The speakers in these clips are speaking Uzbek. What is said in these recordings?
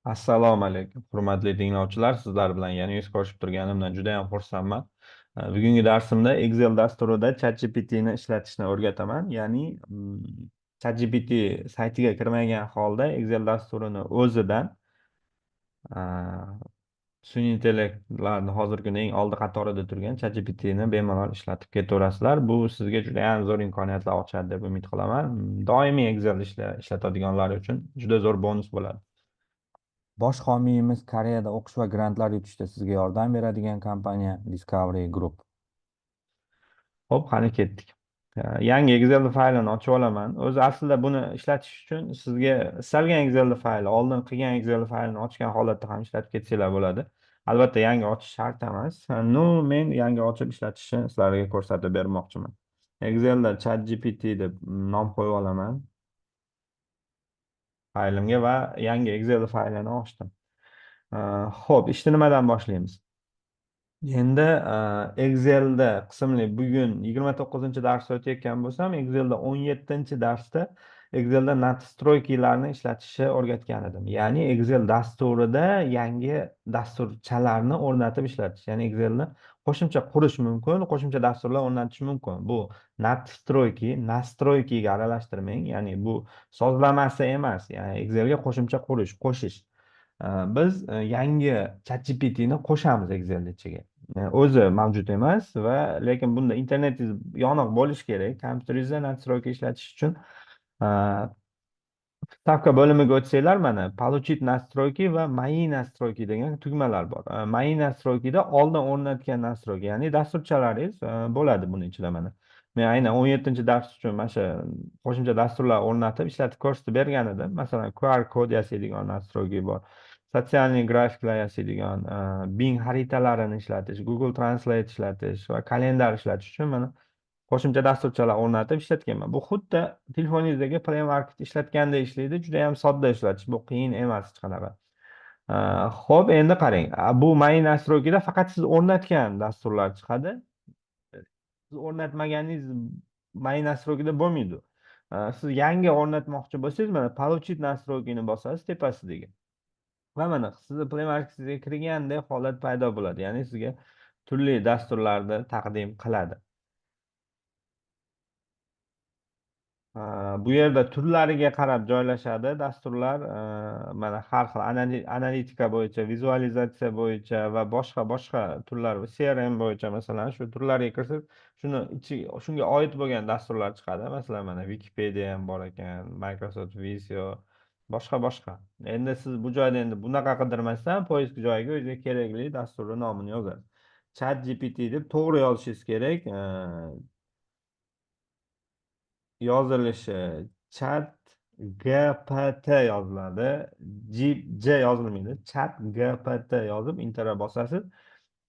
Assalomu alaykum, hurmatli tinglovchilar. Sizlar bilan yana yuz ko'rishib turganimdan juda ham xursandman. Bugungi darsimda Excel dasturida ChatGPTni ishlatishni o'rgataman. Ya'ni ChatGPT saytiga kirmagan holda Excel dasturini o'zidan sun'iy intellektlarni hozirgi kunda eng oldi qatorida turgan ChatGPTni bemalol ishlatib ketaverasizlar. Bu sizga juda ham zo'r imkoniyatlar ochadi deb umid qilaman. Doimiy Excel ishlatadiganlar uchun juda zo'r bonus bo'ladi. Bosh homiyimiz Koreyada o'qish va grantlar yutishda sizga yordam beradigan kompaniya Discovery Group. Xo'p, qani ketdik. Yangi Excel faylini ochib olaman. O'zi aslida buni ishlatish uchun sizga istalgan Excel fayli, oldin qilgan Excel faylini ochgan holatda ham ishlatib ketsanglar bo'ladi. Albatta yangi ochish shart emas. Ну, men yangi ochib ishlatishni sizlarga ko'rsatib bermoqchiman. Excelda ChatGPT deb nom qo'yib olaman faylimga va yangi Excel faylini ochdim. Xo'p, ishni nimadan boshlaymiz? Endi Excelda qismli bugun 29-dars o'tayotgan bo'lsam, Excelda 17-darsda Excelda настройки larni ishlatishni o'rgatgan edim. Ya'ni Excel dasturida yangi dasturchalarni o'rnatib ishlatish. Ya'ni Excelni qo'shimcha qurish mumkin, qo'shimcha dasturlar o'rnatish mumkin. Bu настройки, настройки ga aralashtirmang. Ya'ni bu sozlamasi emas, ya'ni Excelga qo'shimcha qurish, qo'shish. Biz yangi ChatGPTni qo'shamiz Excel ichiga. O'zi mavjud emas va lekin bunda internetingiz yoniq bo'lishi kerak. Kompyuteringizda настройка ishlatish uchun вставка bo'limiga o'tsanglar, mana получить настройки va мои настройки degan tugmalar bor. Мои настройки da oldin o'rnatgan настройки, ya'ni dasturchalaringiz bo'ladi buni ichida mana. Men aynan 17-dars uchun mana shu qo'shimcha dasturlar o'rnatib ishlatib ko'rsatib bergan edim. Masalan, QR kod yasaydigan настройки bor. Социальный grafiklar yasaydigan, Bing xaritalarini ishlatish, Google Translate ishlatish va kalendar ishlatish uchun mana qo'shimcha dasturchalar o'rnatib ishlatganman. Bu xuddi telefoningizdagi Play Market ishlatgandek ishlaydi, juda ham sodda ishlatish, bu qiyin emas hech qanaqa. Xo'p, endi qarang, bu Мои настройки da faqat siz o'rnatgan dasturlar chiqadi. Siz o'rnatmaganingiz Мои настройки da bo'lmaydi. Siz yangi o'rnatmoqchi bo'lsangiz, mana получить настройки ni bosasiz tepasidagi. Va mana sizni Play Marketga kirgandek holat paydo bo'ladi. Ya'ni sizga turli dasturlarni taqdim qiladi. Bu yerda turlariga qarab joylashadi dasturlar. Mana har xil analitika bo'yicha, vizualizatsiya bo'yicha va boshqa boshqa turlar, CRM bo'yicha masalan shu turlarga kirsangiz, shuni ichi, shunga oid bo'lgan dasturlar chiqadi. Masalan, mana Wikipedia ham bor ekan, Microsoft Visio, boshqa boshqa. Endi siz bu joyda endi bunaqa qidirmasdan poisk joyiga o'zingizga kerakli dasturning nomini yozasiz. ChatGPT deb to'g'ri yozishingiz kerak. Yozilishi Chat GPT yoziladi. G, J yozilmaydi. Chat GPT yozib enter'a bosasiz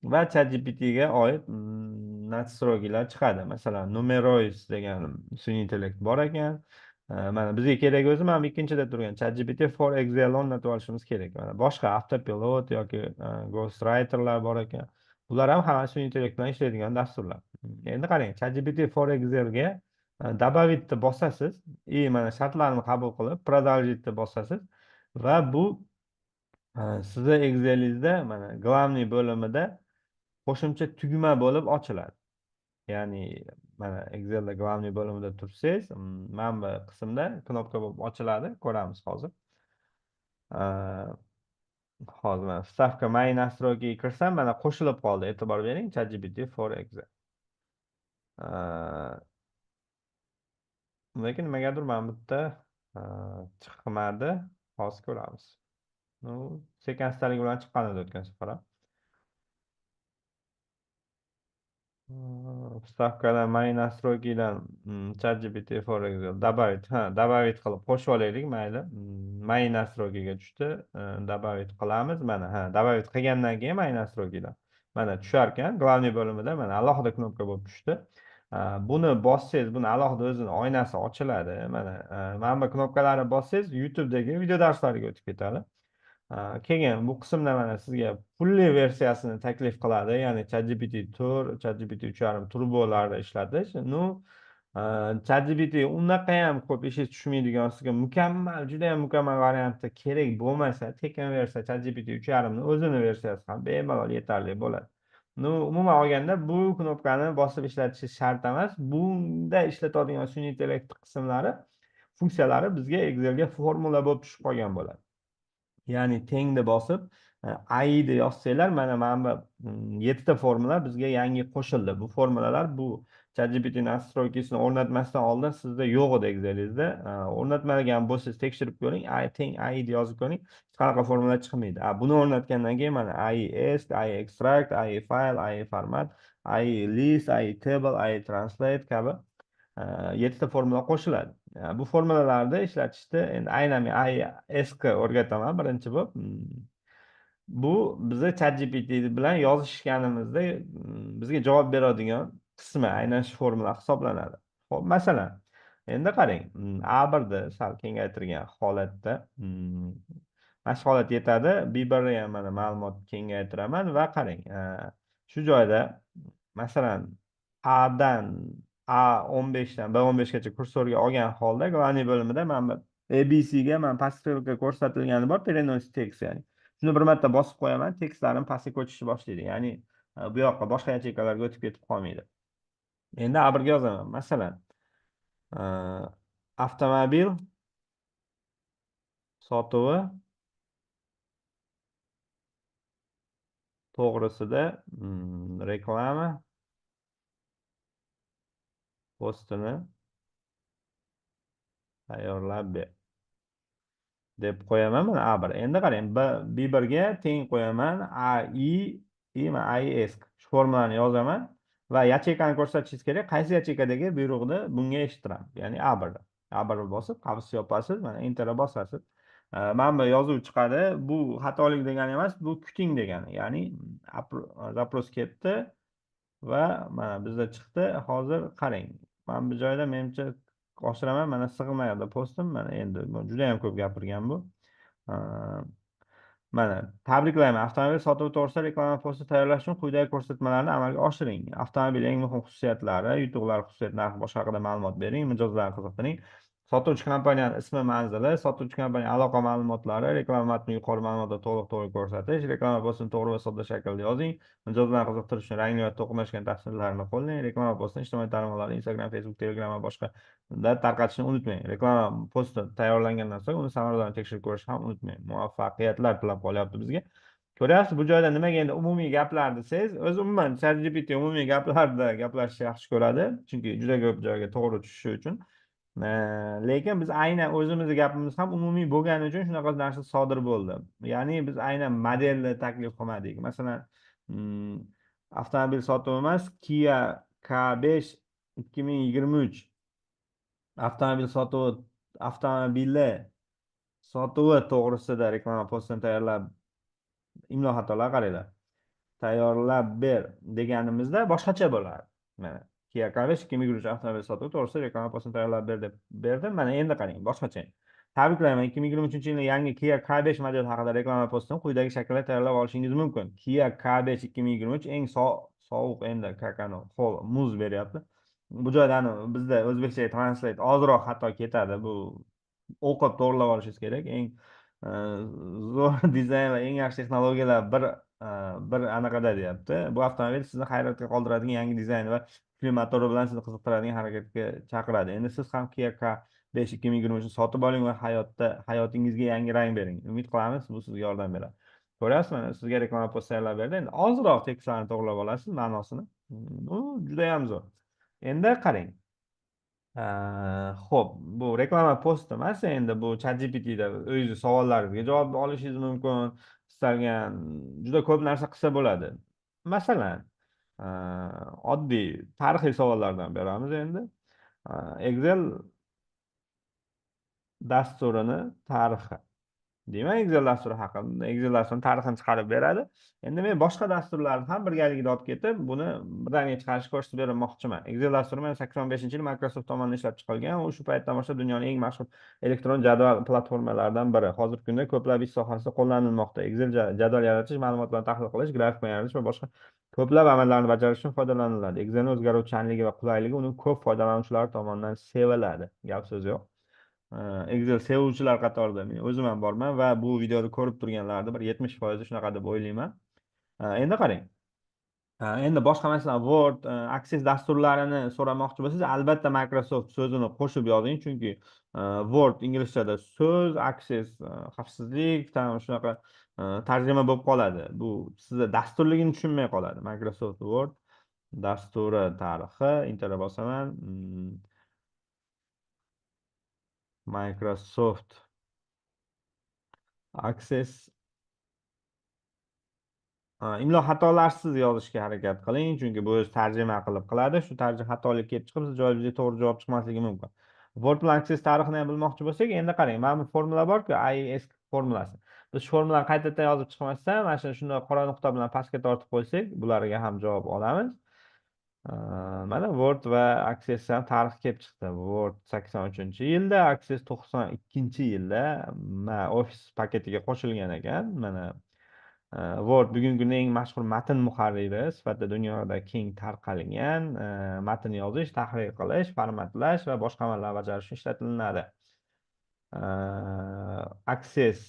va ChatGPT ga oid настройки lar chiqadi. Masalan, Numerois degan sun'iy intellekt bor ekan. Mana bizga kerak o'zi mana bu ikkinchida turgan ChatGPT for Excel o'rnatib olishimiz kerak. Mana boshqa avtopilot yoki Ghostwriterlar bor ekan. Bular ham hammasi sun'iy intellekt bilan ishlaydigan dasturlar. Endi qarang, ChatGPT for Excelga добавить bosasiz и mana shartlarni qabul qilib продолжить bosasiz va bu sizni Excelingizda mana главный bo'limida qo'shimcha tugma bo'lib ochiladi. Ya'ni mana Excelda главный bo'limida tursangiz, mana bu qismda knopka bo'lib ochiladi, ko'ramiz hozir. Hozir mana вставка мои настройки ga kirsam, mana qo'shilib qoldi. E'tibor bering, ChatGPT for Excel. Lekin nimagadir mana bu yerda chiqmadi. Hozir ko'ramiz. Ну, sekin astalik bilan chiqqan edi o'tgan safar ham. Вставка dan мои настройки dan ChatGPT for Excel добавить, ha, добавить qilib qo'shib olaylik, mayli. Мои настройки ga tushdi. Добавить qilamiz. Mana, ha, добавить qilgandan keyin мои настройки dan mana tushar ekan, главный bo'limida mana alohida knopka bo'lib tushdi. Buni bossangiz, buni alohida o'zini oynasi ochiladi. Mana, mana bu knopkalarni bossangiz, YouTube'dagi video darslariga o'tib ketadi. Keyin bu qismda mana sizga pulli versiyasini taklif qiladi, ya'ni ChatGPT 4, ChatGPT 3.5 turbolarni ishlatish. Ну, ChatGPT unaqa ham ko'p ishingiz tushmaydigan, sizga mukammal, juda ham mukammal variantda kerak bo'lmasa, tekin versiya ChatGPT 3.5 ni o'zini versiyasi ham bemalol yetarli bo'ladi. Ну, umuman olganda bu knopkani bosib ishlatish shart emas. Bunda ishlatadigan sun'iy intellekt qismlari, funksiyalari bizga Excelga formula bo'lib tushib qolgan bo'ladi. Ya'ni tengni bosib AI deb yozsanglar, mana bu 7 ta formula bizga yangi qo'shildi. Bu formulalar bu ChatGPT настройка sini o'rnatmasdan oldin sizda yo'q edi Excelingizda. O'rnatmagan bo'lsangiz tekshirib ko'ring, AI teng AI deb yozib ko'ring, hech qanaqa formula chiqmaydi. Buni o'rnatgandan keyin mana AI ask, AI extract, AI file, AI format, AI list, AI table, AI translate kabi 7 ta formula qo'shiladi. Bu formulalarni ishlatishni endi aynan men AI ask o'rgataman birinchi bo'lib. Bu bizni ChatGPT bilan yozishganimizda bizga javob beradigan qismi aynan shu formula hisoblanadi. Xo'p, masalan, endi qarang, A1ni sal kengaytirgan holatda mana shu holat yetadi. B1ni ham mana ma'lumot kengaytiraman va qarang, shu joyda masalan A dan A15 dan B15 gacha kursorga olgan holda главный bo'limida mana bu ABC ga mana past стрелка ko'rsatilgani bor, перенос текст, ya'ni shuni bir marta bosib qo'yaman, tekstlarim pastga ko'chishni boshlaydi, ya'ni bu yoqqa boshqa yacheykalarga o'tib ketib qolmaydi. Endi A1ga yozaman, masalan, avtomobil sotuvi to'g'risida reklama postini tayyorlab ber deb qo'yaman. Mana A1. Endi qarang, B1 ga teng qo'yaman, A I I mana A I S shu formulani yozaman va yacheykani ko'rsatishingiz kerak, qaysi yacheykadagi buyruqni bunga eshittiramiz, ya'ni A1. A1 bosib qavs yopasiz, mana enterga bosasiz. Mana bu yozuv chiqadi. Bu xatolik degani emas, bu kuting degani, ya'ni запрос ketdi va mana bizda chiqdi. Hozir qarang, mana bu joyda menimcha oshiraman, mana sig'mayapti postim. Mana endi juda ham ko'p gapirgan bu. Mana tabriklayman, avtomobil sotuvi to'g'risida reklama posti tayyorlash uchun quyidagi ko'rsatmalarni amalga oshiring. Avtomobil eng muhim xususiyatlari, yutuqlar, xususiyat, narxi, boshqa haqida ma'lumot bering, mijozlarni qiziqtiring. Sotuvchi kompaniyaning ismi, manzili, sotuvchi kompaniya aloqa ma'lumotlari, reklama matni yuqori ma'lumotda to'liq to'g'ri ko'rsatish, reklama postini to'g'ri va sodda shaklda yozing, mijozlarni qiziqtirish uchun rangli va to'qnashgan tasvirlarni qo'llang, reklama postini ijtimoiy tarmoqlarda, Instagram, Facebook, Telegram va boshqada tarqatishni unutmang. Reklama posti tayyorlangandan so'ng uni samaradorligini tekshirib ko'rishni ham unutmang. Muvaffaqiyatlar tilab qolyapti bizga. Ko'ryapsiz, bu joyda nimaga endi umumiy gaplar desangiz, o'zi umuman ChatGPT umumiy gaplarda gaplashishni yaxshi ko'radi, chunki juda ko'p joyga to'g'ri tushishi uchun. Lekin biz aynan o'zimizni gapimiz ham umumiy bo'lgani uchun shunaqa narsa sodir bo'ldi. Ya'ni biz aynan modelni taklif qilmadik. Masalan, avtomobil sotuvi emas, Kia K5 2023 avtomobil sotuvi, avtomobili sotuvi to'g'risida reklama postini tayyorlab, imlo xatolari qaranglar, tayyorlab ber deganimizda boshqacha bo'lardi. Mana Kia K5 2023 avtomobil sotuvi to'g'risida reklama postini tayyorlab ber deb berdim. Mana endi qarang, boshqacha. Tabriklayman, 2023-yilning yangi Kia K5 modeli haqida reklama postini quyidagi shaklda tayyorlab olishingiz mumkin. Kia K5 2023 eng sovuq endi kakani ho'l muz beryapti. Bu joyda bizda o'zbekcha translate ozroq xato ketadi. Bu o'qib to'g'rilab olishingiz kerak. Eng zo'r dizayn va eng yaxshi texnologiyalar bir anaqada deyapti. Bu avtomobil sizni hayratga qoldiradigan yangi dizayn va kuchli motori bilan sizni qiziqtiradigan harakatga chaqiradi. Endi siz ham Kia K5 2023 sotib oling va hayotingizga yangi rang bering. Umid qilamiz, bu sizga yordam beradi. Ko'ryapsizmi, mana sizga reklama post tayyorlab berdi. Endi ozroq tekstlarni to'g'rilab olasiz, ma'nosini. Bu juda ham zo'r. Endi qarang. Xo'p, bu reklama post emas, endi bu ChatGPTda o'zingiz savollaringizga javob olishingiz mumkin. Istalgan juda ko'p narsa qilsa bo'ladi. Masalan, oddiy tarixiy savollardan beramiz endi. Excel dasturini tarixi Deyman Excel dasturi haqida, Excel dasturini tarixini chiqarib beradi. Endi men boshqa dasturlarni ham birgalikda olib ketib, buni birdaniga chiqarishni ko'rsatib bermoqchiman. Excel dasturi mana 85-yil Microsoft tomonidan ishlab chiqilgan. U shu paytdan boshlab dunyoning eng mashhur elektron jadval platformalaridan biri. Hozirgi kunda ko'plab ish sohasida qo'llanilmoqda. Excel jadval yaratish, ma'lumotlarni tahlil qilish, grafik yaratish va boshqa ko'plab amallarni bajarish uchun foydalaniladi. Excelning o'zgaruvchanligi va qulayligi uning ko'p foydalanuvchilar tomonidan seviladi. Gap so'z yo'q. Excel sevuvchilar qatorida men o'zim ham borman va bu videoni ko'rib turganlarni bir 70% shunaqa deb o'ylayman. Endi qarang. Endi boshqa masalan Word, Access dasturlarini so'ramoqchi bo'lsangiz, albatta Microsoft so'zini qo'shib yozing, chunki Word inglizchada so'z, Access xavfsizlik, tam shunaqa tarjima bo'lib qoladi. Bu sizda dasturligini tushunmay qoladi. Microsoft Word dasturi tarixi, Enter'a bosaman. Microsoft Access. Imlo xatolarsiz yozishga harakat qiling, chunki bu o'zi tarjima qilib qiladi. Shu tarjima xatolik kelib chiqib, siz joyingizga to'g'ri javob chiqmasligi mumkin. Word bilan Access tarixini ham bilmoqchi bo'lsak, endi qarang, mana bu formula bor-ku, IS formulasi. Biz shu formulani qaytadan yozib chiqmasdan, mana shuni shunday qora nuqta bilan pastga tortib qo'ysak, bularga ham javob olamiz. Mana Word va Access ham tarix kelib chiqdi. Word 83-yilda, Access 92-yilda Office paketiga qo'shilgan ekan. Mana Word bugungi kunda eng mashhur matn muharriri sifatida dunyoda keng tarqalgan. Matn yozish, tahrir qilish, formatlash va boshqa amallar bajarish uchun ishlatilinadi. Access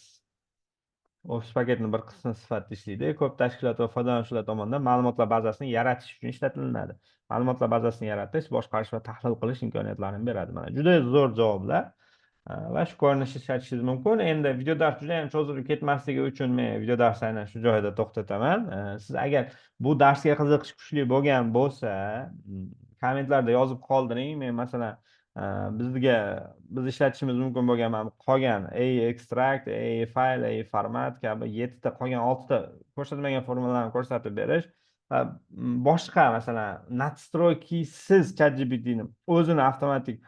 Office paketining bir qismi sifatida ishlaydi. Ko'p tashkilot va foydalanuvchilar tomonidan ma'lumotlar bazasini yaratish uchun ishlatilinadi. Ma'lumotlar bazasini yaratish, boshqarish va tahlil qilish imkoniyatlarini beradi. Mana juda zo'r javoblar va shu ko'rinishni ishlatishingiz mumkin. Endi video dars juda ham cho'zilib ketmasligi uchun men video darsni aynan shu joyda to'xtataman. Siz agar bu darsga qiziqish kuchli bo'lgan bo'lsa, kommentlarda yozib qoldiring. Men masalan biz ishlatishimiz mumkin bo'lgan mana bu qolgan A extract, A file, A format kabi 7 ta qolgan 6 ta ko'rsatmagan formulalarni ko'rsatib berish va boshqa masalan настройкisiz ChatGPTni o'zini avtomatik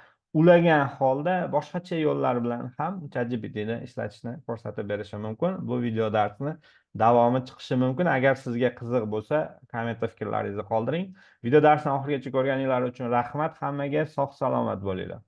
ulagan holda boshqacha yo'llar bilan ham ChatGPTni ishlatishni ko'rsatib berishim mumkin. Bu video darsni davomi chiqishi mumkin. Agar sizga qiziq bo'lsa, kommentda fikrlaringizni qoldiring. Video darsni oxirigacha ko'rganingiz uchun rahmat hammaga. Sog' salomat bo'linglar.